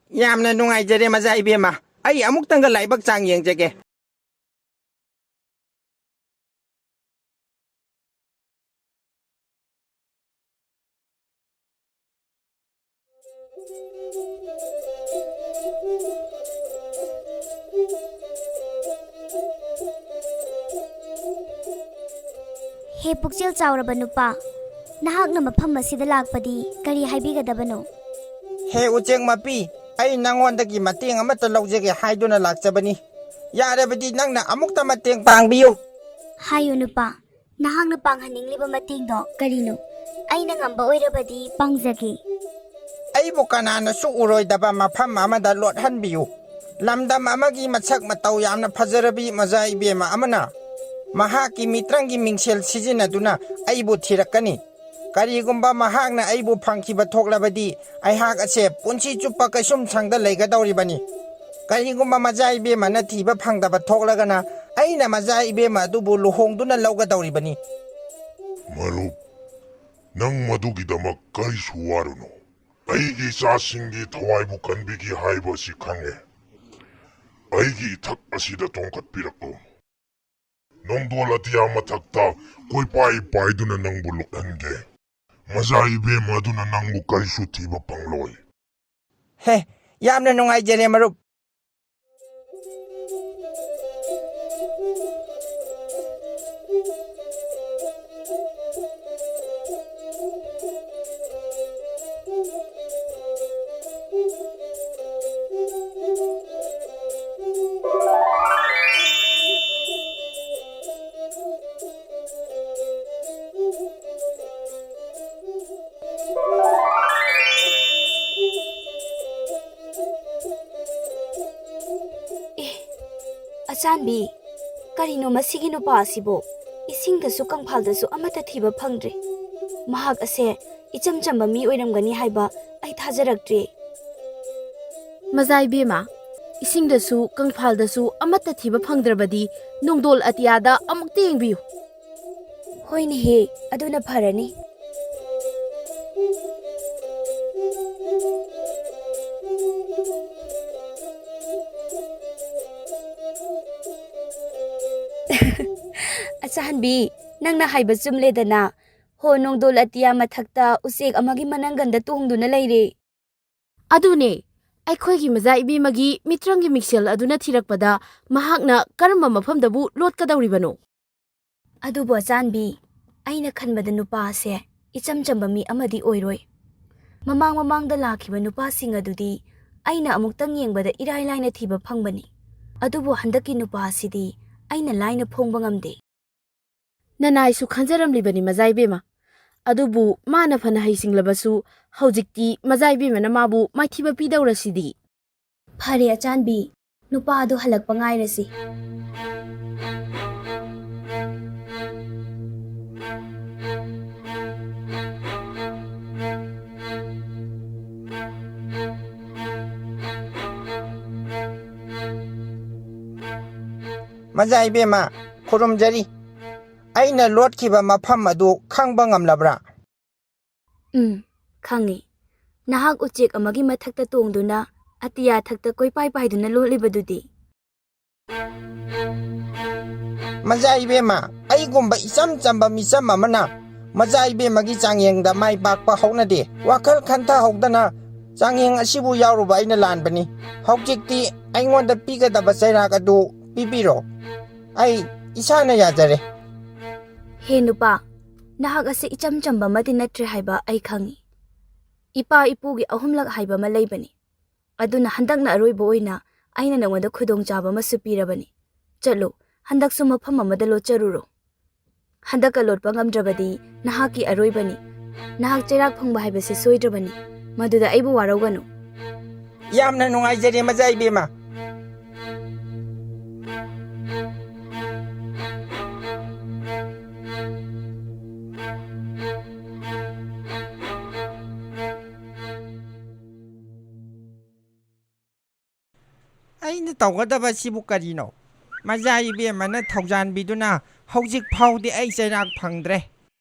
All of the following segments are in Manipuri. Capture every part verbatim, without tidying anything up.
ꯌꯥꯝꯅ ꯅꯨꯡꯉꯥꯏꯖꯔꯦ, ꯃꯖꯥ ꯏꯕꯦꯝꯃ꯫ ꯑꯩ ꯑꯃꯨꯛꯇꯪꯒ ꯂꯥꯏꯕꯛ ꯆꯥꯡ ꯌꯦꯡꯖꯒꯦ꯫ ꯍꯦ ꯄꯨꯛꯆꯦꯜ ꯆꯥꯎꯔꯕ ꯅꯨꯄꯥ, ꯅꯍꯥꯛꯅ ꯃꯐꯝ ꯑꯁꯤꯗ ꯂꯥꯛꯄꯗꯤ ꯀꯔꯤ ꯍꯥꯏꯕꯤꯒꯗꯕꯅꯣ? ꯍꯦ ꯎꯆꯦꯛ ꯃꯄꯤ, ꯑꯩ ꯅꯉꯣꯟꯗꯒꯤ ꯃꯇꯦꯡ ꯑꯃꯠꯇ ꯂꯧꯖꯒꯦ ꯍꯥꯏꯗꯨꯅ ꯂꯥꯛꯆꯕꯅꯤ꯫ ꯌꯥꯔꯕꯗꯤ ꯅꯪꯅ ꯑꯃꯨꯛꯇ ꯃꯇꯦꯡ ꯄꯥꯡꯕꯤꯌꯨ꯫ ꯍꯥꯏꯌꯨ ꯅꯨꯄꯥ, ꯅꯍꯥꯛꯅ ꯄꯥꯡꯍꯟꯅꯤꯡꯂꯤꯕ ꯃꯇꯦꯡꯗꯣ ꯀꯔꯤꯅꯣ? ꯑꯩꯅ ꯉꯝꯕ ꯑꯣꯏꯔꯕꯗꯤ ꯄꯥꯡꯖꯒꯦ꯫ ꯑꯩꯕꯨ ꯀꯅꯥꯅꯁꯨ ꯎꯔꯣꯏꯗꯕ ꯃꯐꯝ ꯑꯃꯗ ꯂꯣꯠꯍꯟꯕꯤꯌꯨ꯫ ꯂꯝꯗꯝ ꯑꯃꯒꯤ ꯃꯁꯛ ꯃꯇꯧ ꯌꯥꯝꯅ ꯐꯖꯔꯕꯤ ꯃꯖꯥ ꯏꯕꯦꯝꯃ ꯑꯃꯅ ꯃꯍꯥꯛꯀꯤ ꯃꯤꯇ꯭ꯔꯪꯒꯤ ꯃꯤꯡꯁꯦꯜ ꯁꯤꯖꯤꯟꯅꯗꯨꯅ ꯑꯩꯕꯨ ꯊꯤꯔꯛꯀꯅꯤ꯫ ꯀꯔꯤꯒꯨꯝꯕ ꯃꯍꯥꯛꯅ ꯑꯩꯕꯨ ꯐꯪꯈꯤꯕ ꯊꯣꯛꯂꯕꯗꯤ, ꯑꯩꯍꯥꯛ ꯑꯁꯦ ꯄꯨꯟꯁꯤ ꯆꯨꯞꯄ ꯀꯩꯁꯨꯝꯁꯪꯗ ꯂꯩꯒꯗꯧꯔꯤꯕꯅꯤ꯫ ꯀꯔꯤꯒꯨꯝꯕ ꯃꯖꯥ ꯏꯕꯦꯝꯃꯅ ꯊꯤꯕ ꯐꯪꯗꯕ ꯊꯣꯛꯂꯒꯅ, ꯑꯩꯅ ꯃꯖꯥ ꯏꯕꯦꯝꯃ ꯑꯗꯨꯕꯨ ꯂꯨꯍꯣꯡꯗꯨꯅ ꯂꯧꯒꯗꯧꯔꯤꯕꯅꯤ꯫ ꯃꯔꯨꯞ, ꯅꯪ ꯃꯗꯨꯒꯤꯗꯃꯛ ꯀꯔꯤꯁꯨ ꯋꯥꯔꯨꯅꯨ꯫ ꯑꯩꯒꯤ ꯏꯆꯥꯁꯤꯡꯒꯤ ꯊꯋꯥꯏꯕꯨ ꯀꯟꯕꯤꯒꯦ ꯍꯥꯏꯕ ꯑꯁꯤ ꯈꯪꯉꯦ꯫ ꯑꯩꯒꯤ ꯏꯊꯛ ꯑꯁꯤꯗ ꯇꯣꯡꯈꯠꯄꯤꯔꯛꯎ꯫ ꯅꯣꯡꯗꯣꯜ ꯑꯇꯤꯌꯥ ꯃꯊꯛꯇ ꯀꯣꯏꯄꯥꯏ ꯄꯥꯏꯗꯨꯅ ꯅꯪꯕꯨ ꯂꯨꯞꯍꯟꯒꯦ꯫ ꯃꯖꯥ ꯏꯕꯦꯝꯃ ꯑꯗꯨꯅ ꯅꯪꯕꯨ ꯀꯔꯤꯁꯨ ꯊꯤꯕ ꯐꯪꯂꯣꯏ꯫ ꯍꯦ, ꯌꯥꯝꯅ ꯅꯨꯡꯉꯥꯏꯖꯔꯦ, ꯃꯔꯨꯞ꯫ ꯑꯦ, ꯑꯆꯥꯟꯕꯤ, ꯀꯔꯤꯅꯣ ꯃꯁꯤꯒꯤ ꯅꯨꯄꯥ ꯑꯁꯤꯕꯨ? ꯏꯁꯤꯡꯗꯁꯨ ꯀꯪꯐꯥꯜꯗꯁꯨ ꯑꯃꯠꯇ ꯊꯤꯕ ꯐꯪꯗ꯭ꯔꯦ꯫ ꯃꯍꯥꯛ ꯑꯁꯦ ꯏꯆꯝ ꯆꯝꯕ ꯃꯤ ꯑꯣꯏꯔꯝꯒꯅꯤ ꯍꯥꯏꯕ ꯑꯩ ꯊꯥꯖꯔꯛꯇ꯭ꯔꯦ꯫ ꯃꯖꯥ ꯏꯕꯦꯝꯃ, ꯏꯁꯤꯡꯗꯁꯨ ꯀꯪꯐꯥꯜꯗꯁꯨ ꯑꯃꯠꯇ ꯊꯤꯕ ꯐꯪꯗ꯭ꯔꯕꯗꯤ ꯅꯣꯡꯗꯣꯜ ꯑꯇꯤꯌꯥꯗ ꯑꯃꯨꯛꯇ ꯌꯦꯡꯕꯤꯌꯨ꯫ ꯍꯣꯏꯅꯦꯍꯦ, ꯑꯗꯨꯅ ꯐꯔꯅꯤ꯫ ꯆꯥꯟꯕꯤ, ꯅꯪꯅ ꯍꯥꯏꯕ ꯆꯨꯝꯂꯦꯗꯅ꯫ ꯍꯣ, ꯅꯣꯡꯗꯣꯜ ꯑꯇꯤꯌꯥ ꯃꯊꯛꯇ ꯎꯆꯦꯛ ꯑꯃꯒꯤ ꯃꯅꯪꯒꯟꯗ ꯇꯣꯡꯗꯨꯅ ꯂꯩꯔꯦ꯫ ꯑꯗꯨꯅꯦ, ꯑꯩꯈꯣꯏꯒꯤ ꯃꯖꯥ ꯏꯕꯦꯝꯃꯒꯤ ꯃꯤꯇ꯭ꯔꯪꯒꯤ ꯃꯤꯡꯁꯦꯜ ꯑꯗꯨꯅ ꯊꯤꯔꯛꯄꯗ ꯃꯍꯥꯛꯅ ꯀꯔꯝꯕ ꯃꯐꯝꯗꯕꯨ ꯂꯣꯠꯀꯗꯧꯔꯤꯕꯅꯣ? ꯑꯗꯨꯕꯨ ꯑꯆꯥꯟꯕꯤ, ꯑꯩꯅ ꯈꯟꯕꯗ ꯅꯨꯄꯥ ꯑꯁꯦ ꯏꯆꯝ ꯆꯝꯕ ꯃꯤ ꯑꯃꯗꯤ ꯑꯣꯏꯔꯣꯏ꯫ ꯃꯃꯥꯡ ꯃꯃꯥꯡꯗ ꯂꯥꯛꯈꯤꯕ ꯅꯨꯄꯥꯁꯤꯡ ꯑꯗꯨꯗꯤ ꯑꯩꯅ ꯑꯃꯨꯛꯇꯪ ꯌꯦꯡꯕꯗ ꯏꯔꯥꯏ ꯂꯥꯏꯅ ꯊꯤꯕ ꯐꯪꯕꯅꯤ꯫ ꯑꯗꯨꯕꯨ ꯍꯟꯗꯛꯀꯤ ꯅꯨꯄꯥ ꯑꯁꯤꯗꯤ ꯑꯩꯅ ꯂꯥꯏꯅ ꯐꯣꯡꯕ ꯉꯝꯗꯦ꯫ ꯅꯅꯥꯏꯁꯨ ꯈꯟꯖꯔꯝꯂꯤꯕꯅꯤ ꯃꯖꯥ ꯏꯕꯦꯝꯃ꯫ ꯑꯗꯨꯕꯨ ꯃꯥꯅ ꯐꯅ ꯍꯩꯁꯤꯡꯂꯕꯁꯨ ꯍꯧꯖꯤꯛꯇꯤ ꯃꯖꯥ ꯏꯕꯦꯝꯃꯅ ꯃꯥꯕꯨ ꯃꯥꯏꯊꯤꯕ ꯄꯤꯗꯧꯔꯁꯤꯗꯤ꯫ ꯐꯔꯦ ꯑꯆꯥꯟꯕꯤ, ꯅꯨꯄꯥ ꯑꯗꯨ ꯍꯜꯂꯛꯄ ꯉꯥꯏꯔꯁꯤ꯫ ꯃꯖꯥ ꯏꯕꯦꯝꯃ, ꯈꯨꯔꯨꯝꯖꯔꯤ꯫ ꯑꯩꯅ ꯂꯣꯠꯈꯤꯕ ꯃꯐꯝ ꯑꯗꯨ ꯈꯪꯕ ꯉꯝꯂꯕ꯭ꯔꯥ? ꯎꯝ, ꯈꯪꯉꯤ꯫ ꯅꯍꯥꯛ ꯎꯆꯦꯛ ꯑꯃꯒꯤ ꯃꯊꯛꯇ ꯇꯣꯡꯗꯨꯅ ꯑꯇꯤꯌꯥ ꯊꯛꯇ ꯀꯣꯏꯄꯥꯏ ꯄꯥꯏꯗꯨꯅ ꯂꯣꯠꯂꯤꯕꯗꯨꯗꯤ꯫ ꯃꯖꯥ ꯏꯕꯦꯝꯃ, ꯑꯩꯒꯨꯝꯕ ꯏꯆꯝ ꯆꯝꯕ ꯃꯤꯆꯝ ꯑꯃꯅ ꯃꯖꯥ ꯏꯕꯦꯝꯃꯒꯤ ꯆꯥꯡꯌꯦꯡꯗ ꯃꯥꯏ ꯄꯥꯛꯄ ꯍꯧꯅꯗꯦ꯫ ꯋꯥꯈꯜ ꯈꯟꯊꯍꯧꯗꯅ ꯆꯥꯡꯌꯦꯡ ꯑꯁꯤꯕꯨ ꯌꯥꯎꯔꯨꯕ ꯑꯩꯅ ꯂꯥꯟꯕꯅꯤ꯫ ꯍꯧꯖꯤꯛꯇꯤ ꯑꯩꯉꯣꯟꯗ ꯄꯤꯒꯗꯕ ꯆꯩꯔꯥꯛ ꯑꯗꯨ ꯄꯤꯕꯤꯔꯣ꯫ ꯑꯩ ꯏꯁꯥꯅ ꯌꯥꯖꯔꯦ꯫ ꯍꯦ ꯅꯨꯄꯥ, ꯅꯍꯥꯛ ꯑꯁꯤ ꯏꯆꯝ ꯆꯝꯕ ꯑꯃꯗꯤ ꯅꯠꯇ꯭ꯔꯦ ꯍꯥꯏꯕ ꯑꯩ ꯈꯪꯏ꯫ ꯏꯄꯥ ꯏꯄꯨꯒꯤ ꯑꯍꯨꯝꯂꯛ ꯍꯥꯏꯕ ꯑꯃ ꯂꯩꯕꯅꯤ꯫ ꯑꯗꯨꯅ ꯍꯟꯗꯛꯅ ꯑꯔꯣꯏꯕ ꯑꯣꯏꯅ ꯑꯩꯅ ꯅꯉꯣꯟꯗ ꯈꯨꯗꯣꯡꯆꯥꯕ ꯑꯃꯁꯨ ꯄꯤꯔꯕꯅꯤ꯫ ꯆꯠꯂꯨ, ꯍꯟꯗꯛꯁꯨ ꯃꯐꯝ ꯑꯃꯗ ꯂꯣꯠꯆꯔꯨꯔꯣ꯫ ꯍꯟꯗꯛꯀ ꯂꯣꯠꯄ ꯉꯝꯗ꯭ꯔꯕꯗꯤ ꯅꯍꯥꯛꯀꯤ ꯑꯔꯣꯏꯕꯅꯤ꯫ ꯅꯍꯥꯛ ꯆꯩꯔꯥꯛ ꯐꯪꯕ ꯍꯥꯏꯕꯁꯤ ꯁꯣꯏꯗ꯭ꯔꯕꯅꯤ꯫ ꯃꯗꯨꯗ ꯑꯩꯕꯨ ꯋꯥꯔꯧꯒꯅꯨ꯫ ꯌꯥꯝꯅ ꯅꯨꯡꯉꯥꯏꯖꯔꯦ, ꯃꯖꯥ ꯏꯕꯦꯝꯃ꯫ ꯑꯩꯅ ꯇꯧꯒꯗꯕꯁꯤꯕꯨ ꯀꯔꯤꯅꯣ? ꯃꯖꯥ ꯏꯕꯦꯝꯃꯅ ꯊꯧꯖꯥꯟꯕꯤꯗꯨꯅ ꯍꯧꯖꯤꯛ ꯐꯥꯎꯗꯤ ꯑꯩ ꯆꯩꯔꯥꯛ ꯐꯪꯗ꯭ꯔꯦ꯫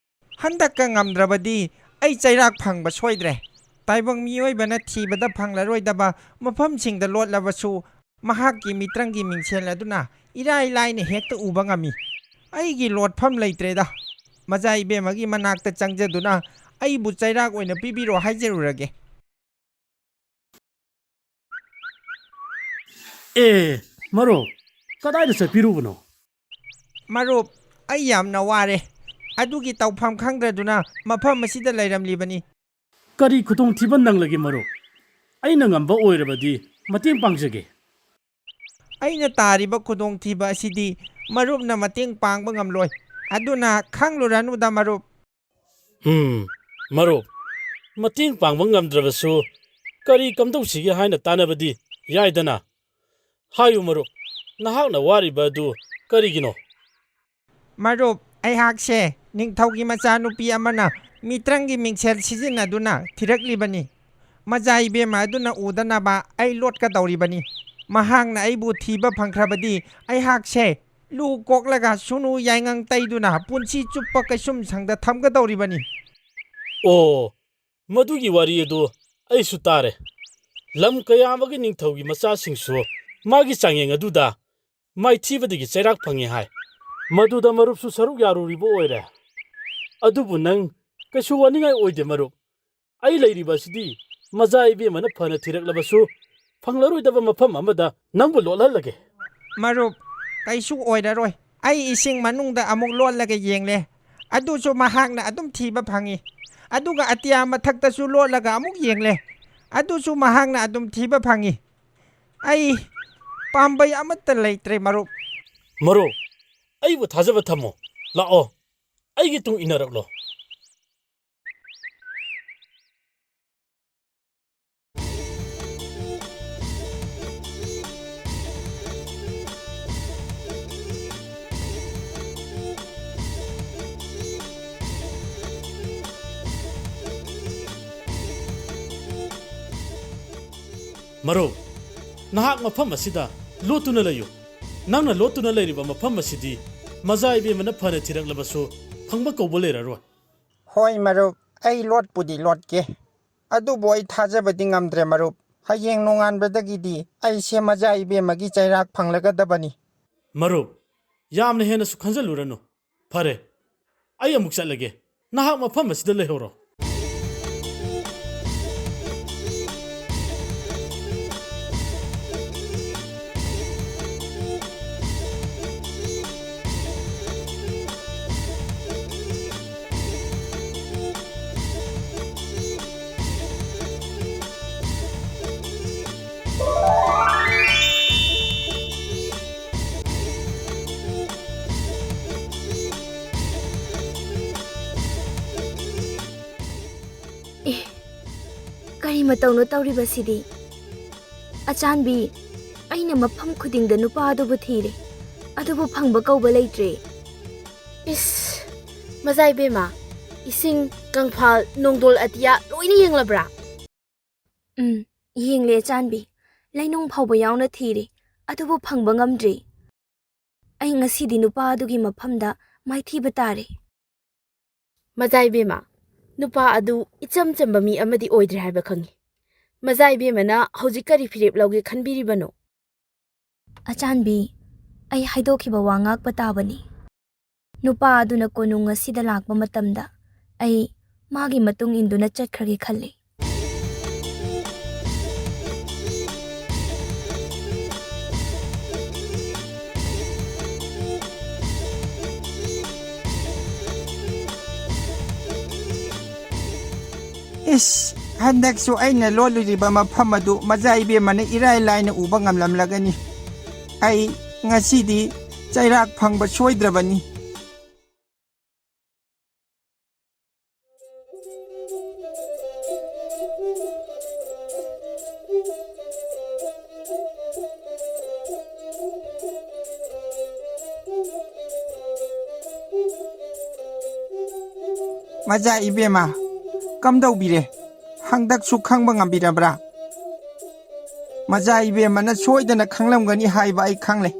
ꯍꯟꯗꯛꯀ ꯉꯝꯗ꯭ꯔꯕꯗꯤ ꯑꯩ ꯆꯩꯔꯥꯛ ꯐꯪꯕ ꯁꯣꯏꯗ꯭ꯔꯦ꯫ ꯇꯥꯏꯕꯪ ꯃꯤꯑꯣꯏꯕꯅ ꯊꯤꯕꯗ ꯐꯪꯂꯔꯣꯏꯗꯕ ꯃꯐꯝꯁꯤꯡꯗ ꯂꯣꯠꯂꯕꯁꯨ, ꯃꯍꯥꯛꯀꯤ ꯃꯤꯇ꯭ꯔꯪꯒꯤ ꯃꯤꯡꯁꯦꯜ ꯑꯗꯨꯅ ꯏꯔꯥꯏ ꯂꯥꯏꯅ ꯍꯦꯛꯇ ꯎꯕ ꯉꯝꯃꯤ꯫ ꯑꯩꯒꯤ ꯂꯣꯠꯐꯝ ꯂꯩꯇ꯭ꯔꯦꯗ꯫ ꯃꯖꯥ ꯏꯕꯦꯝꯃꯒꯤ ꯃꯅꯥꯛꯇ ꯆꯪꯖꯗꯨꯅ ꯑꯩꯕꯨ ꯆꯩꯔꯥꯛ ꯑꯣꯏꯅ ꯄꯤꯕꯤꯔꯣ ꯍꯥꯏꯖꯔꯨꯔꯒꯦ꯫ ꯑꯦ, ꯃꯔꯨꯞ, ꯀꯗꯥꯏꯗ ꯆꯠꯄꯤꯔꯨꯕꯅꯣ? ꯃꯔꯨꯞ, ꯑꯩ ꯌꯥꯝꯅ ꯋꯥꯔꯦ꯫ ꯑꯗꯨꯒꯤ ꯇꯧꯐꯝ ꯈꯪꯗ꯭ꯔꯗꯨꯅ ꯃꯐꯝ ꯑꯁꯤꯗ ꯂꯩꯔꯝꯂꯤꯕꯅꯤ꯫ ꯀꯔꯤ ꯈꯨꯗꯣꯡꯊꯤꯕ ꯅꯪꯂꯒꯦ, ꯃꯔꯨꯞ? ꯑꯩꯅ ꯉꯝꯕ ꯑꯣꯏꯔꯕꯗꯤ ꯃꯇꯦꯡ ꯄꯥꯡꯖꯒꯦ꯫ ꯑꯩꯅ ꯇꯥꯔꯤꯕ ꯈꯨꯗꯣꯡꯊꯤꯕ ꯑꯁꯤꯗꯤ ꯃꯔꯨꯞꯅ ꯃꯇꯦꯡ ꯄꯥꯡꯕ ꯉꯝꯂꯣꯏ꯫ ꯑꯗꯨꯅ ꯈꯪꯂꯨꯔꯅꯨꯗ, ꯃꯔꯨꯞ꯫ ꯎꯝ, ꯃꯔꯨꯞ, ꯃꯇꯦꯡ ꯄꯥꯡꯕ ꯉꯝꯗ꯭ꯔꯕꯁꯨ ꯀꯔꯤ ꯀꯝꯗꯧꯁꯤꯒꯦ ꯍꯥꯏꯅ ꯇꯥꯟꯅꯕꯗꯤ ꯌꯥꯏꯗꯅ꯫ ꯍꯥꯏꯌꯨ, ꯃꯔꯨꯞ, ꯅꯍꯥꯛꯅ ꯋꯥꯔꯤꯕ ꯑꯗꯨ ꯀꯔꯤꯒꯤꯅꯣ? ꯃꯔꯨꯞ, ꯑꯩꯍꯥꯛꯁꯦ ꯅꯤꯡꯊꯧꯒꯤ ꯃꯆꯥꯅꯨꯄꯤ ꯑꯃꯅ ꯃꯤꯇ꯭ꯔꯪꯒꯤ ꯃꯤꯡꯁꯦꯜ ꯁꯤꯖꯤꯟꯅꯗꯨꯅ ꯊꯤꯔꯛꯂꯤꯕꯅꯤ꯫ ꯃꯖꯥ ꯏꯕꯦꯝꯃ ꯑꯗꯨꯅ ꯎꯗꯅꯕ ꯑꯩ ꯂꯣꯠꯀꯗꯧꯔꯤꯕꯅꯤ꯫ ꯃꯍꯥꯛꯅ ꯑꯩꯕꯨ ꯊꯤꯕ ꯐꯪꯈ꯭ꯔꯕꯗꯤ ꯑꯩꯍꯥꯛꯁꯦ ꯂꯨ ꯀꯣꯛꯂꯒ ꯁꯨꯅꯨ ꯌꯥꯏꯉꯪ ꯇꯩꯗꯨꯅ ꯄꯨꯟꯁꯤ ꯆꯨꯞꯄ ꯀꯩꯁꯨꯝꯁꯪꯗ ꯊꯝꯒꯗꯧꯔꯤꯕꯅꯤ꯫ ꯑꯣ, ꯃꯗꯨꯒꯤ ꯋꯥꯔꯤ ꯑꯗꯨ ꯑꯩꯁꯨ ꯇꯥꯔꯦ꯫ ꯂꯝ ꯀꯌꯥ ꯑꯃꯒꯤ ꯅꯤꯡꯊꯧꯒꯤ ꯃꯆꯥꯁꯤꯡꯁꯨ ꯃꯥꯒꯤ ꯆꯥꯡꯌꯦꯡ ꯑꯗꯨꯗ ꯃꯥꯏꯊꯤꯕꯗꯒꯤ ꯆꯩꯔꯥꯛ ꯐꯪꯉꯤ ꯍꯥꯏ꯫ ꯃꯗꯨꯗ ꯃꯔꯨꯞꯁꯨ ꯁꯔꯨꯛ ꯌꯥꯔꯨꯔꯤꯕ ꯑꯣꯏꯔꯦ꯫ ꯑꯗꯨꯕꯨ ꯅꯪ ꯀꯩꯁꯨ ꯋꯥꯅꯤꯡꯉꯥꯏ ꯑꯣꯏꯗꯦ, ꯃꯔꯨꯞ꯫ ꯑꯩ ꯂꯩꯔꯤꯕ ꯑꯁꯤꯗꯤ ꯃꯖꯥ ꯏꯕꯦꯝꯃꯅ ꯐꯅ ꯊꯤꯔꯛꯂꯕꯁꯨ ꯐꯪꯂꯔꯣꯏꯗꯕ ꯃꯐꯝ ꯑꯃꯗ ꯅꯪꯕꯨ ꯂꯣꯠꯍꯜꯂꯒꯦ꯫ ꯃꯔꯨꯞ, ꯀꯩꯁꯨ ꯑꯣꯏꯔꯔꯣꯏ꯫ ꯑꯩ ꯏꯁꯤꯡ ꯃꯅꯨꯡꯗ ꯑꯃꯨꯛ ꯂꯣꯠꯂꯒ ꯌꯦꯡꯂꯦ꯫ ꯑꯗꯨꯁꯨ ꯃꯍꯥꯛꯅ ꯑꯗꯨꯝ ꯊꯤꯕ ꯐꯪꯉꯤ꯫ ꯑꯗꯨꯒ ꯑꯇꯤꯌꯥ ꯃꯊꯛꯇꯁꯨ ꯂꯣꯠꯂꯒ ꯑꯃꯨꯛ ꯌꯦꯡꯂꯦ꯫ ꯑꯗꯨꯁꯨ ꯃꯍꯥꯛꯅ ꯑꯗꯨꯝ ꯊꯤꯕ ꯐꯪꯉꯤ꯫ ꯑꯩ ꯄꯥꯝꯕꯩ ꯑꯃꯠꯇ ꯂꯩꯇ꯭ꯔꯦ, ꯃꯔꯨꯞ꯫ ꯃꯔꯨꯞ, ꯑꯩꯕꯨ ꯊꯥꯖꯕ ꯊꯝꯃꯣ꯫ ꯂꯥꯛꯑꯣ, ꯑꯩꯒꯤ ꯇꯨꯡ ꯏꯟꯅꯔꯛꯂꯣ꯫ ꯃꯔꯨꯞ, ꯅꯍꯥꯛ ꯃꯐꯝ ꯑꯁꯤꯗ ꯂꯣꯠꯇꯨꯅ ꯂꯩꯌꯨ꯫ ꯅꯪꯅ ꯂꯣꯠꯇꯨꯅ ꯂꯩꯔꯤꯕ ꯃꯐꯝ ꯑꯁꯤꯗꯤ ꯃꯖꯥ ꯏꯕꯦꯝꯃꯅ ꯐꯅ ꯊꯤꯔꯛꯂꯕꯁꯨ ꯐꯪꯕ ꯀꯧꯕ ꯂꯩꯔꯔꯣꯏ꯫ ꯍꯣꯏ ꯃꯔꯨꯞ, ꯑꯩ ꯂꯣꯠꯄꯨꯗꯤ ꯂꯣꯠꯀꯦ, ꯑꯗꯨꯕꯨ ꯑꯩ ꯊꯥꯖꯕꯗꯤ ꯉꯝꯗ꯭ꯔꯦ ꯃꯔꯨꯞ꯫ ꯍꯌꯦꯡ ꯅꯣꯡꯉꯥꯟꯕꯗꯒꯤꯗꯤ ꯑꯩꯁꯦ ꯃꯖꯥ ꯏꯕꯦꯝꯃꯒꯤ ꯆꯩꯔꯥꯛ ꯐꯪꯂꯒꯗꯕꯅꯤ꯫ ꯃꯔꯨꯞ, ꯌꯥꯝꯅ ꯍꯦꯟꯅꯁꯨ ꯈꯟꯖꯜꯂꯨꯔꯅꯨ꯫ ꯐꯔꯦ, ꯑꯩ ꯑꯃꯨꯛ ꯆꯠꯂꯒꯦ꯫ ꯅꯍꯥꯛ ꯃꯐꯝ ꯑꯁꯤꯗ ꯂꯩꯍꯧꯔꯣ꯫ ꯑꯦ, ꯀꯔꯤ ꯃꯇꯧꯅꯣ ꯇꯧꯔꯤꯕꯁꯤꯗꯤ? ꯑꯆꯥꯟꯕꯤ, ꯑꯩꯅ ꯃꯐꯝ ꯈꯨꯗꯤꯡꯗ ꯅꯨꯄꯥ ꯑꯗꯨꯕꯨ ꯊꯤꯔꯦ, ꯑꯗꯨꯕꯨ ꯐꯪꯕ ꯀꯧꯕ ꯂꯩꯇ꯭ꯔꯦ꯫ ꯏꯁ, ꯃꯖꯥ ꯏꯕꯦꯝꯃ, ꯏꯁꯤꯡ, ꯀꯪꯐꯥꯜ, ꯅꯣꯡꯗꯣꯜ ꯑꯇꯤꯌꯥ ꯂꯣꯏꯅ ꯌꯦꯡꯂꯕ꯭ꯔꯥ? ꯎꯝ, ꯌꯦꯡꯂꯦ ꯑꯆꯥꯟꯕꯤ꯫ ꯂꯩꯅꯨꯡ ꯐꯥꯎꯕ ꯌꯥꯎꯅ ꯊꯤꯔꯦ, ꯑꯗꯨꯕꯨ ꯐꯪꯕ ꯉꯝꯗ꯭ꯔꯦ꯫ ꯑꯩ ꯉꯁꯤꯗꯤ ꯅꯨꯄꯥ ꯑꯗꯨꯒꯤ ꯃꯐꯝꯗ ꯃꯥꯏꯊꯤꯕ ꯇꯥꯔꯦ꯫ ꯃꯖꯥ ꯏꯕꯦꯝꯃ, ꯅꯨꯄꯥ ꯑꯗꯨ ꯏꯆꯝ ꯆꯝꯕ ꯃꯤ ꯑꯃꯗꯤ ꯑꯣꯏꯗ꯭ꯔꯦ ꯍꯥꯏꯕ ꯈꯪꯉꯤ꯫ ꯃꯖꯥ ꯏꯕꯦꯝꯃꯅ ꯍꯧꯖꯤꯛ ꯀꯔꯤ ꯐꯤꯔꯦꯞ ꯂꯧꯒꯦ ꯈꯟꯕꯤꯔꯤꯕꯅꯣ? ꯑꯆꯥꯟꯕꯤ, ꯑꯩ ꯍꯥꯏꯗꯣꯛꯈꯤꯕ ꯋꯥ ꯉꯥꯛꯄ ꯇꯥꯕꯅꯤ꯫ ꯅꯨꯄꯥ ꯑꯗꯨꯅ ꯀꯣꯅꯨꯡ ꯑꯁꯤꯗ ꯂꯥꯛꯄ ꯃꯇꯝꯗ ꯑꯩ ꯃꯥꯒꯤ ꯃꯇꯨꯡ ꯏꯟꯗꯨꯅ ꯆꯠꯈ꯭ꯔꯒꯦ ꯈꯜꯂꯤ꯫ ꯏꯁ, ꯍꯟꯗꯛꯁꯨ ꯑꯩꯅ ꯂꯣꯠꯂꯨꯔꯤꯕ ꯃꯐꯝ ꯑꯗꯨ ꯃꯖꯥ ꯏꯕꯦꯝꯃꯅ ꯏꯔꯥꯏ ꯂꯥꯏꯅ ꯎꯕ ꯉꯝꯂꯝꯂꯒꯅꯤ꯫ ꯑꯩ ꯉꯁꯤꯗꯤ ꯆꯩꯔꯥꯛ ꯐꯪꯕ ꯁꯣꯏꯗ꯭ꯔꯕꯅꯤ꯫ ꯃꯖꯥ ꯏꯕꯦꯝꯃ, ꯀꯝꯗꯧꯕꯤꯔꯦ? ꯍꯟꯗꯛꯁꯨ ꯈꯪꯕ ꯉꯝꯕꯤꯔꯕ꯭ꯔꯥ? ꯃꯖꯥ ꯏꯕꯦꯝꯃꯅ ꯁꯣꯏꯗꯅ ꯈꯪꯂꯝꯒꯅꯤ ꯍꯥꯏꯕ ꯑꯩ ꯈꯪꯂꯦ꯫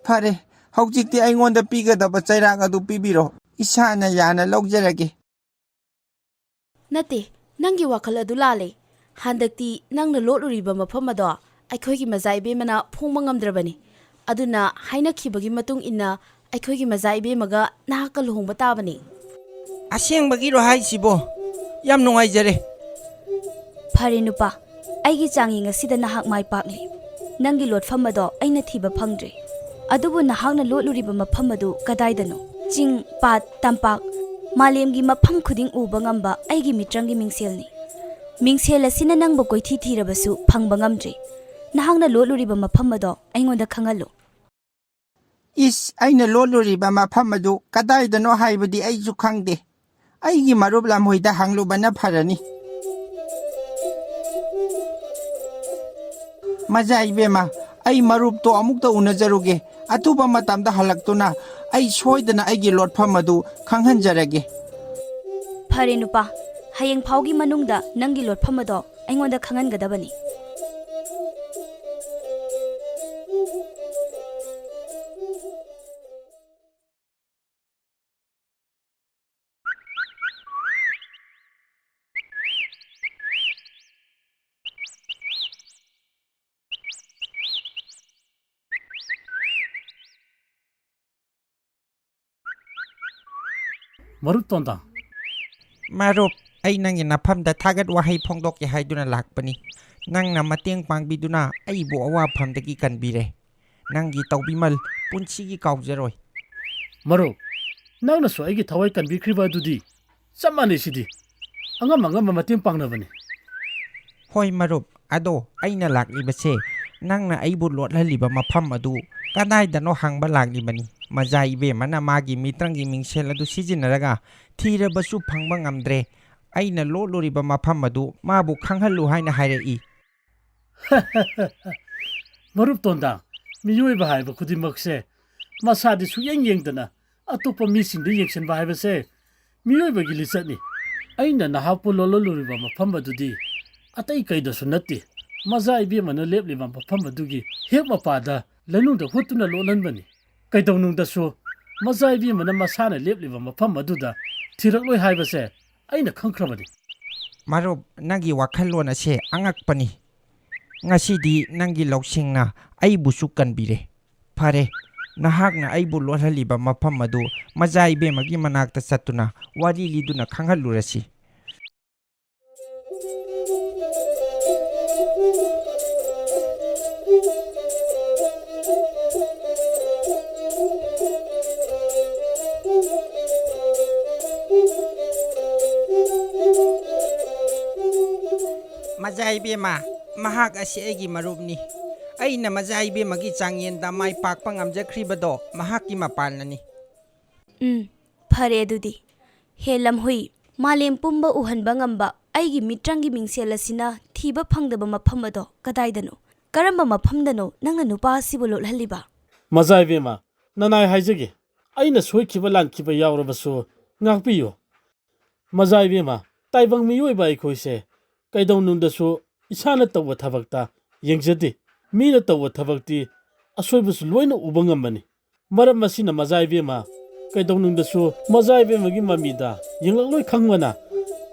ꯐꯔꯦ, ꯍꯧꯖꯤꯛꯇꯤ ꯑꯩꯉꯣꯟꯗ ꯄꯤꯒꯗꯕ ꯆꯩꯔꯥꯛ ꯑꯗꯨ ꯄꯤꯕꯤꯔꯣ, ꯏꯁꯥꯅ ꯌꯥꯅ ꯂꯧꯖꯔꯒꯦ꯫ ꯅꯠꯇꯦ, ꯅꯪꯒꯤ ꯋꯥꯈꯜ ꯑꯗꯨ ꯂꯥꯜꯂꯦ꯫ ꯍꯟꯗꯛꯇꯤ ꯅꯪꯅ ꯂꯣꯠꯂꯨꯔꯤꯕ ꯃꯐꯝ ꯑꯗꯣ ꯑꯩꯈꯣꯏꯒꯤ ꯃꯖꯥ ꯏꯕꯦꯝꯃꯅ ꯐꯣꯡꯕ ꯉꯝꯗ꯭ꯔꯕꯅꯤ꯫ ꯑꯗꯨꯅ ꯍꯥꯏꯅꯈꯤꯕꯒꯤ ꯃꯇꯨꯡ ꯏꯟꯅ ꯑꯩꯈꯣꯏꯒꯤ ꯃꯖꯥ ꯏꯕꯦꯝꯃꯒ ꯅꯍꯥꯛꯀ ꯂꯨꯍꯣꯡꯕ ꯇꯥꯕꯅꯤ꯫ ꯑꯁꯦꯡꯕꯒꯤꯔꯣ ꯍꯥꯏꯁꯤꯕꯣ? ꯌꯥꯝ ꯅꯨꯡꯉꯥꯏꯖꯔꯦ꯫ ꯐꯔꯦ ꯅꯨꯄꯥ, ꯑꯩꯒꯤ ꯆꯥꯡꯌꯦꯡ ꯑꯁꯤꯗ ꯅꯍꯥꯛ ꯃꯥꯏ ꯄꯥꯛꯂꯤ꯫ ꯅꯪꯒꯤ ꯂꯣꯠꯐꯝ ꯑꯗꯣ ꯑꯩꯅ ꯊꯤꯕ ꯐꯪꯗ꯭ꯔꯦ꯫ ꯑꯗꯨꯕꯨ ꯅꯍꯥꯛꯅ ꯂꯣꯠꯂꯨꯔꯤꯕ ꯃꯐꯝ ꯑꯗꯨ ꯀꯗꯥꯏꯗꯅꯣ? ꯆꯤꯡ, ꯄꯥꯠ, ꯇꯝꯄꯥꯛ, ꯃꯥꯂꯦꯝꯒꯤ ꯃꯐꯝ ꯈꯨꯗꯤꯡ ꯎꯕ ꯉꯝꯕ ꯑꯩꯒꯤ ꯃꯤꯇ꯭ꯔꯪꯒꯤ ꯃꯤꯡꯁꯦꯜꯅꯤ꯫ ꯃꯤꯡꯁꯦꯜ ꯑꯁꯤꯅ ꯅꯪꯕꯨ ꯀꯣꯏꯊꯤ ꯊꯤꯔꯕꯁꯨ ꯐꯪꯕ ꯉꯝꯗ꯭ꯔꯤ꯫ ꯅꯍꯥꯛꯅ ꯂꯣꯠꯂꯨꯔꯤꯕ ꯃꯐꯝ ꯑꯗꯣ ꯑꯩꯉꯣꯟꯗ ꯈꯪꯍꯜꯂꯨ꯫ ꯏꯁ, ꯑꯩꯅ ꯂꯣꯠꯂꯨꯔꯤꯕ ꯃꯐꯝ ꯑꯗꯨ ꯀꯗꯥꯏꯗꯅꯣ ꯍꯥꯏꯕꯗꯤ ꯑꯩꯁꯨ ꯈꯪꯗꯦ꯫ ꯑꯩꯒꯤ ꯃꯔꯨꯞ ꯂꯝꯍꯣꯏꯗ ꯍꯪꯂꯨꯕꯅ ꯐꯔꯅꯤ꯫ ꯃꯖꯥ ꯏꯕꯦꯝꯃ, ꯑꯩ ꯃꯔꯨꯞꯇꯣ ꯑꯃꯨꯛꯇ ꯎꯅꯖꯔꯨꯒꯦ꯫ ꯑꯊꯨꯕ ꯃꯇꯝꯗ ꯍꯜꯂꯛꯇꯨꯅ ꯑꯩ ꯁꯣꯏꯗꯅ ꯑꯩꯒꯤ ꯂꯣꯠꯐꯝ ꯑꯗꯨ ꯈꯪꯍꯟꯖꯔꯒꯦ꯫ ꯐꯔꯦ ꯅꯨꯄꯥ, ꯍꯌꯦꯡ ꯐꯥꯎꯒꯤ ꯃꯅꯨꯡꯗ ꯅꯪꯒꯤ ꯂꯣꯠꯐꯝ ꯑꯗꯣ ꯑꯩꯉꯣꯟꯗ ꯈꯪꯍꯟꯒꯗꯕꯅꯤ꯫ ꯃꯔꯨꯞ ꯇꯣꯟꯗꯥ꯫ ꯃꯔꯨꯞ, ꯑꯩ ꯅꯪꯒꯤ ꯅꯐꯝꯗ ꯊꯥꯒꯠ ꯋꯥꯍꯩ ꯐꯣꯡꯗꯣꯛꯀꯦ ꯍꯥꯏꯗꯨꯅ ꯂꯥꯛꯄꯅꯤ꯫ ꯅꯪꯅ ꯃꯇꯦꯡ ꯄꯥꯡꯕꯤꯗꯨꯅ ꯑꯩꯕꯨ ꯑꯋꯥꯐꯝꯗꯒꯤ ꯀꯟꯕꯤꯔꯦ꯫ ꯅꯪꯒꯤ ꯇꯧꯕꯤꯃꯜ ꯄꯨꯟꯁꯤꯒꯤ ꯀꯥꯎꯖꯔꯣꯏ꯫ ꯃꯔꯨꯞ, ꯅꯪꯅꯁꯨ ꯑꯩꯒꯤ ꯊꯋꯥꯏ ꯀꯟꯕꯤꯈ꯭ꯔꯤꯕ ꯑꯗꯨꯗꯤ ꯆꯞ ꯃꯥꯟꯅꯩ ꯁꯤꯗꯤ꯫ ꯑꯉꯝ ꯑꯉꯝꯕ ꯃꯇꯦꯡ ꯄꯥꯡꯅꯕꯅꯤ꯫ ꯍꯣꯏ ꯃꯔꯨꯞ, ꯑꯗꯣ ꯑꯩꯅ ꯂꯥꯛꯂꯤꯕꯁꯦ ꯅꯪꯅ ꯑꯩꯕꯨ ꯂꯣꯠꯍꯜꯂꯤꯕ ꯃꯐꯝ ꯑꯗꯨ ꯀꯗꯥꯏꯗꯅꯣ ꯍꯪꯕ ꯂꯥꯛꯂꯤꯕꯅꯤ꯫ ꯃꯖꯥ ꯏꯕꯦꯝꯃꯅ ꯃꯥꯒꯤ ꯃꯤꯇ꯭ꯔꯪꯒꯤ ꯃꯤꯡꯁꯦꯜ ꯑꯗꯨ ꯁꯤꯖꯤꯟꯅꯔꯒ ꯊꯤꯔꯕꯁꯨ ꯐꯪꯕ ꯉꯝꯗ꯭ꯔꯦ꯫ ꯑꯩꯅ ꯂꯣꯠꯂꯨꯔꯤꯕ ꯃꯐꯝ ꯑꯗꯨ ꯃꯥꯕꯨ ꯈꯪꯍꯜꯂꯨ ꯍꯥꯏꯅ ꯍꯥꯏꯔꯛꯏ꯫ ꯃꯔꯨꯞ ꯇꯣꯟꯗꯥ, ꯃꯤꯑꯣꯏꯕ ꯍꯥꯏꯕ ꯈꯨꯗꯤꯡꯃꯛꯁꯦ ꯃꯁꯥꯗꯤ ꯁꯨꯛꯌꯦꯡ ꯌꯦꯡꯗꯅ ꯑꯇꯣꯞꯄ ꯃꯤꯁꯤꯡꯗ ꯌꯦꯡꯁꯤꯟꯕ ꯍꯥꯏꯕꯁꯦ ꯃꯤꯑꯣꯏꯕꯒꯤ ꯂꯤꯆꯠꯅꯤ꯫ ꯑꯩꯅ ꯅꯍꯥꯛꯄꯨ ꯂꯣꯜꯂꯜꯂꯨꯔꯤꯕ ꯃꯐꯝ ꯑꯗꯨꯗꯤ ꯑꯇꯩ ꯀꯩꯗꯁꯨ ꯅꯠꯇꯦ, ꯃꯖꯥ ꯏꯕꯦꯝꯃꯅ ꯂꯦꯞꯂꯤꯕ ꯃꯐꯝ ꯑꯗꯨꯒꯤ ꯍꯦꯛ ꯃꯄꯥꯗ ꯂꯩꯅꯨꯡꯗ ꯍꯨꯠꯇꯨꯅ ꯂꯣꯠꯍꯟꯕꯅꯤ꯫ ꯀꯩꯗꯧꯅꯨꯡꯗꯁꯨ ꯃꯖꯥ ꯏꯕꯦꯝꯃꯅ ꯃꯁꯥꯅ ꯂꯦꯞꯂꯤꯕ ꯃꯐꯝ ꯑꯗꯨꯗ ꯊꯤꯔꯛꯂꯣꯏ ꯍꯥꯏꯕꯁꯦ ꯑꯩꯅ ꯈꯪꯈ꯭ꯔꯕꯅꯤ꯫ ꯃꯔꯨꯞ, ꯅꯪꯒꯤ ꯋꯥꯈꯜꯂꯣꯟ ꯑꯁꯦ ꯑꯉꯛꯄꯅꯤ꯫ ꯉꯁꯤꯗꯤ ꯅꯪꯒꯤ ꯂꯧꯁꯤꯡꯅ ꯑꯩꯕꯨꯁꯨ ꯀꯟꯕꯤꯔꯦ꯫ ꯐꯔꯦ, ꯅꯍꯥꯛꯅ ꯑꯩꯕꯨ ꯂꯣꯠꯍꯜꯂꯤꯕ ꯃꯐꯝ ꯑꯗꯨ ꯃꯖꯥ ꯏꯕꯦꯝꯃꯒꯤ ꯃꯅꯥꯛꯇ ꯆꯠꯇꯨꯅ ꯋꯥꯔꯤ ꯂꯤꯗꯨꯅ ꯈꯪꯍꯜꯂꯨꯔꯁꯤ꯫ ꯃꯖꯥ ꯏꯕꯦꯝꯃ, ꯃꯍꯥꯛ ꯑꯁꯤ ꯑꯩꯒꯤ ꯃꯔꯨꯞꯅꯤ꯫ ꯑꯩꯅ ꯃꯖꯥ ꯏꯕꯦꯝꯃꯒꯤ ꯆꯥꯡꯌꯦꯟꯗ ꯃꯥꯏ ꯄꯥꯛꯄ ꯉꯝꯖꯈ꯭ꯔꯤꯕꯗꯣ ꯃꯍꯥꯛꯀꯤ ꯃꯄꯥꯜꯅꯅꯤ꯫ ꯎꯝ, ꯐꯔꯦ ꯑꯗꯨꯗꯤ꯫ ꯍꯦ ꯂꯝꯍꯨꯏ, ꯃꯥꯂꯦꯝ ꯄꯨꯝꯕ ꯎꯍꯟꯕ ꯉꯝꯕ ꯑꯩꯒꯤ ꯃꯤꯇ꯭ꯔꯪꯒꯤ ꯃꯤꯡꯁꯦꯜ ꯑꯁꯤꯅ ꯊꯤꯕ ꯐꯪꯗꯕ ꯃꯐꯝ ꯑꯗꯣ ꯀꯗꯥꯏꯗꯅꯣ? ꯀꯔꯝꯕ ꯃꯐꯝꯗꯅꯣ ꯅꯪꯅ ꯅꯨꯄꯥ ꯑꯁꯤꯕꯨ ꯂꯣꯠꯍꯜꯂꯤꯕ? ꯃꯖꯥ ꯏꯕꯦꯝꯃ, ꯅꯅꯥꯏ ꯍꯥꯏꯖꯒꯦ, ꯑꯩꯅ ꯁꯣꯏꯈꯤꯕ ꯂꯥꯟꯈꯤꯕ ꯌꯥꯎꯔꯕꯁꯨ ꯉꯥꯛꯄꯤꯌꯨ꯫ ꯃꯖꯥ ꯏꯕꯦꯝꯃ, ꯇꯥꯏꯕꯪ ꯃꯤꯑꯣꯏꯕ ꯑꯩꯈꯣꯏꯁꯦ ꯀꯩꯗꯧꯅꯨꯡꯗꯁꯨ ꯏꯁꯥꯅ ꯇꯧꯕ ꯊꯕꯛꯇ ꯌꯦꯡꯖꯗꯦ꯫ ꯃꯤꯅ ꯇꯧꯕ ꯊꯕꯛꯇꯤ ꯑꯁꯣꯏꯕꯁꯨ ꯂꯣꯏꯅ ꯎꯕ ꯉꯝꯕꯅꯤ꯫ ꯃꯔꯝ ꯑꯁꯤꯅ ꯃꯖꯥ ꯏꯕꯦꯝꯃ, ꯀꯩꯗꯧꯅꯨꯡꯗꯁꯨ ꯃꯖꯥ ꯏꯕꯦꯝꯃꯒꯤ ꯃꯃꯤꯗ ꯌꯦꯡꯂꯛꯂꯣꯏ ꯈꯪꯕꯅ,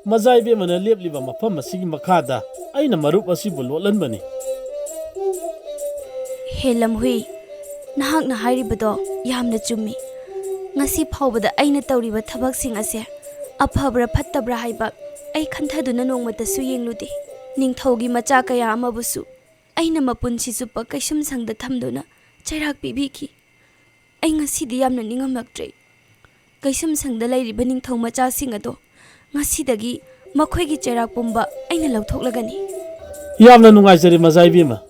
ꯃꯖꯥ ꯏꯕꯦꯝꯃꯅ ꯂꯦꯞꯂꯤꯕ ꯃꯐꯝ ꯑꯁꯤꯒꯤ ꯃꯈꯥꯗ ꯑꯩꯅ ꯃꯔꯨꯞ ꯑꯁꯤꯕꯨ ꯂꯣꯠꯍꯟꯕꯅꯤ꯫ ꯍꯦ ꯂꯝꯍꯨꯏ, ꯅꯍꯥꯛꯅ ꯍꯥꯏꯔꯤꯕꯗꯣ ꯌꯥꯝꯅ ꯆꯨꯝꯃꯤ꯫ ꯉꯁꯤ ꯐꯥꯎꯕꯗ ꯑꯩꯅ ꯇꯧꯔꯤꯕ ꯊꯕꯛꯁꯤꯡ ꯑꯁꯦ ꯑꯐꯕ꯭ꯔꯥ ꯐꯠꯇꯕ꯭ꯔꯥ ꯍꯥꯏꯕ ꯑꯩ ꯈꯟꯊꯗꯨꯅ ꯅꯣꯡꯃꯇꯁꯨ ꯌꯦꯡꯂꯨꯗꯦ꯫ ꯅꯤꯡꯊꯧꯒꯤ ꯃꯆꯥ ꯀꯌꯥ ꯑꯃꯕꯨꯁꯨ ꯑꯩꯅ ꯃꯄꯨꯟꯁꯤ ꯆꯨꯞꯄ ꯀꯩꯁꯨꯝꯁꯪꯗ ꯊꯝꯗꯨꯅ ꯆꯩꯔꯥꯛ ꯄꯤꯕꯤꯈꯤ꯫ ꯑꯩ ꯉꯁꯤꯗꯤ ꯌꯥꯝꯅ ꯅꯤꯡꯉꯝꯂꯛꯇ꯭ꯔꯦ꯫ ꯀꯩꯁꯨꯝꯁꯪꯗ ꯂꯩꯔꯤꯕ ꯅꯤꯡꯊꯧ ꯃꯆꯥꯁꯤꯡ ꯑꯗꯣ ꯉꯁꯤꯗꯒꯤ ꯃꯈꯣꯏꯒꯤ ꯆꯩꯔꯥꯛ ꯄꯨꯝꯕ ꯑꯩꯅ ꯂꯧꯊꯣꯛꯂꯒꯅꯤ꯫ ꯌꯥꯝꯅ ꯅꯨꯡꯉꯥꯏꯖꯔꯦ ꯃꯖꯥ ꯏꯕꯦꯝꯃ,